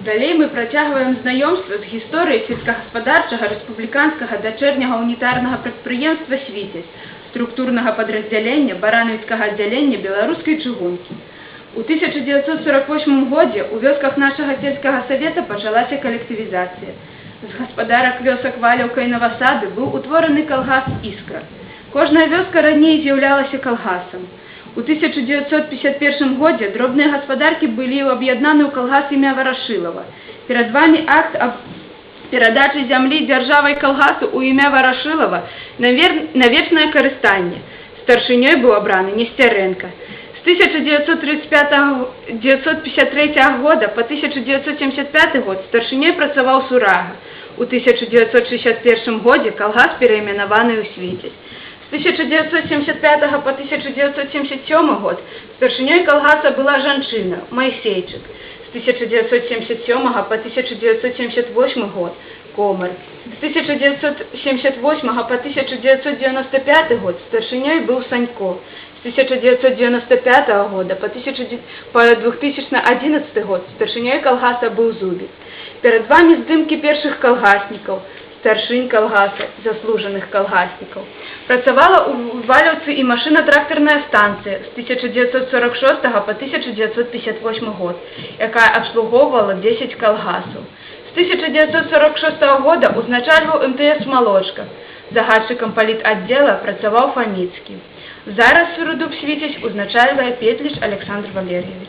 Далей мы працягваем знаёмства з гісторыяй сельскагаспадарчага рэспубліканскага дачэрняга унітарнага прадпрыемства «Свіцязь», структурнага падраздзялення Баранавіцкага аддзялення беларускай чыгункі. У 1948 годзе ў вёсках нашага сельскага савета пачалася калектывізацыя. З гаспадарак вёсак Валяўка і Навасады быў утвораны калгас «Іскра». Кожная вёска раней з'яўлялася калгасам. У 1951 годзе дробныя гаспадаркі былі аб'яднаны ў калгас імя Варашылава. Перад вами акт аб перадачы зямлі дзяржавай калгасу ў імя Варашылава на вечнае карыстанне. Старшынёй быў абраны Несцярэнка. З 1953 года по 1975 год старшынёй працаваў Сурага. У 1961 годзе калгас перайменаваны ў «Свіцязь». З 1975 по 1977 год старшынёй калгаса была жанчына Майсейчык. З 1977 по 1978 год Комар. З 1978 по 1995 год старшынёй быў Санько. З 1995 года по 2011 год старшынёй калгаса быў Зубец. Перад вами здымкі першых калгаснікаў, старшынь калгаса, заслужаных калгаснікаў. Працавала ў Валяўцы і машына-трактарная станцыя з 1946 по 1958 год, якая абслугоўвала 10 калгасаў. З 1946 года узначальваў МТС «Малочка». Загадчыкам палітаддзела працаваў Фаміцкі. Зараз РУДУП «Свіцязь» узначальвае Петліч Александр Валерьевич.